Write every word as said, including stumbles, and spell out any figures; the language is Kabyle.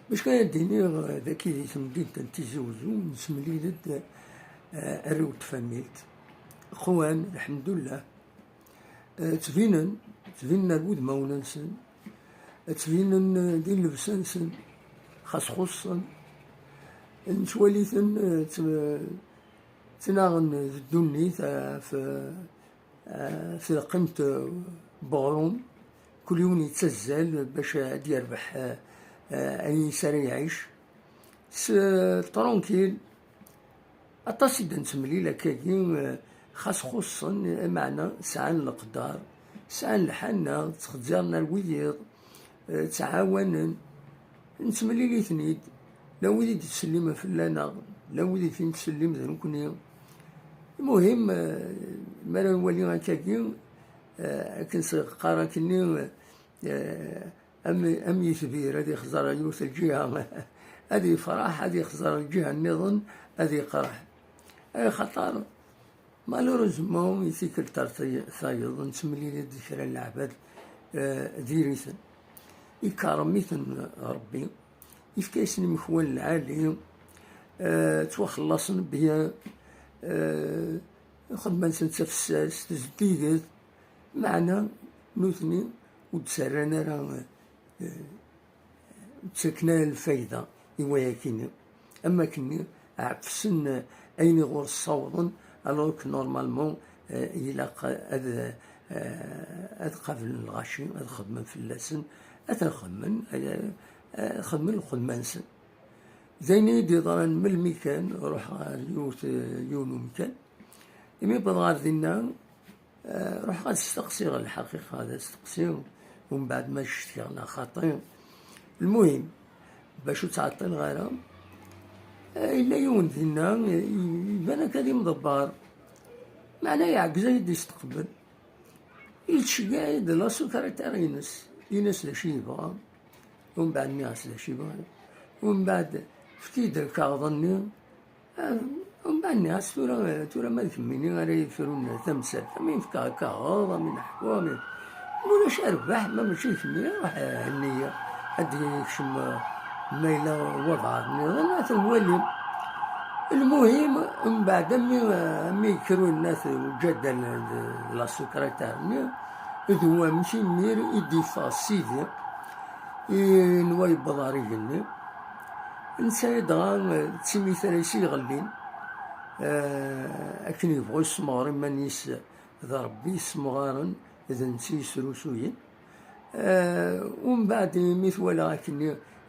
Bac kan ad d-iniɣ, eh, dagi di temdint n Tizi Uzzu, nessemlil-d, eh, arraw n tfamilt. Qwan, lḥemdullah. Eh, ttbinen, ttbinen ar wudmawen-nsen, ttbinen, eh, di llebsa-nsen, xas xuṣṣen. Nettwali-ten, eh, tt-, ttnaɣen d ddunit, eh, f-, eh, f lqimt n weɣrum. Kul yiwen yettazzal bac ad yerbeḥ, eh, eh, ayen s ara iɛic. S, eh, tranquille. Aṭas i d-nettemlil akkagi, eh, xas xuṣṣen, eh, meɛna sɛan leqder, sɛan lḥanna, ttxezzaren ar wiyiḍ, eh, ttɛawanen, nettemlil-iten-id, la wid i d-yettsellimen fell-aneɣ, la wid i d-yettsellim d nekkni. Lmuhim, eh, mi ara nwali akkagi, eh, akken s-, qqar akkenni, eh, am, am yitbir ad ixẓer ar yiwet lǧiha, ad yefreḥ, ad ixẓer lǧiha nniḍen, ad yeqreḥ. Axaṭer, malheureusement, i tikkelt ar tay-, tayeḍ, nettemlil-d kra n leɛbad, eh, diri-ten. Ikerrem-iten Ṛebbi, yefka-yasen imeḥwan lɛali, eh, ttwaxellaṣen bien, eh, lxedma-nsen d tafessast, zeddiget, meɛna nutni ur d-ttarran ara, eh, ur ttaken ara lfayda i wayakini. Am wakken ɛefsen, eh, ayen i ɣur-s ssawḍen, alors que normalement, eh, ilaq ad, eh, ad qablen lɣaci, ad xedmen fell-asen, ad ten-xedmen, eh, eh, xedmen lxedma-nsen. D ayen i yi-d-yeḍran melmi kan, ruḥeɣ ɣer yiwet, yiwen umkan. Imi wwḍeɣ ɣer dinna, eh, ruḥeɣ ad steqsiɣ, lḥaqiqa ad steqsiɣ, umbeɛd ma cetkiɣ neɣ xaṭi. Lmuhim, bac ur ttɛeṭṭileɣ ara, eh, yella yiwen dinna, eh, iban akka d imḍebber, meɛna yeɛgez ad yi-d-yesteqbel. Yettceggiɛ-iyi-d la secrétaire-ines, ini-as d acu yebɣa, umbeɛd nniɣ-as d acu yebɣa, umbeɛd efk-iyi-d lkaɣeḍ-nni, eh, umbeɛd nniɣ-as tura, tura ma d kemmini ara yefrun tamsalt, am yefk lkaɣeḍ, am ineḥku, am i-, ma ulac a rrbeḥ, ma mačči d kemmini, ruḥ, eh, henni-yi, ad d-yekcem, eh, ma yella wabɛaḍ nniḍen, ad ten-nwali. Lmuhim, mbeɛd ami, ami yekker uyennat uǧadal d la secrétaire-nni, d wamek imir i d-yeffeɣ Sidi, yenwa yewweḍ ɣer igenni. Netta dɣa d timitray-is i iɣellin, eh, akken yebɣu yessemɣer iman-is d Ṛebbi yessemɣaren d netta yesrusuyen. Eh, umbeɛd mi t-walaɣ akkenni,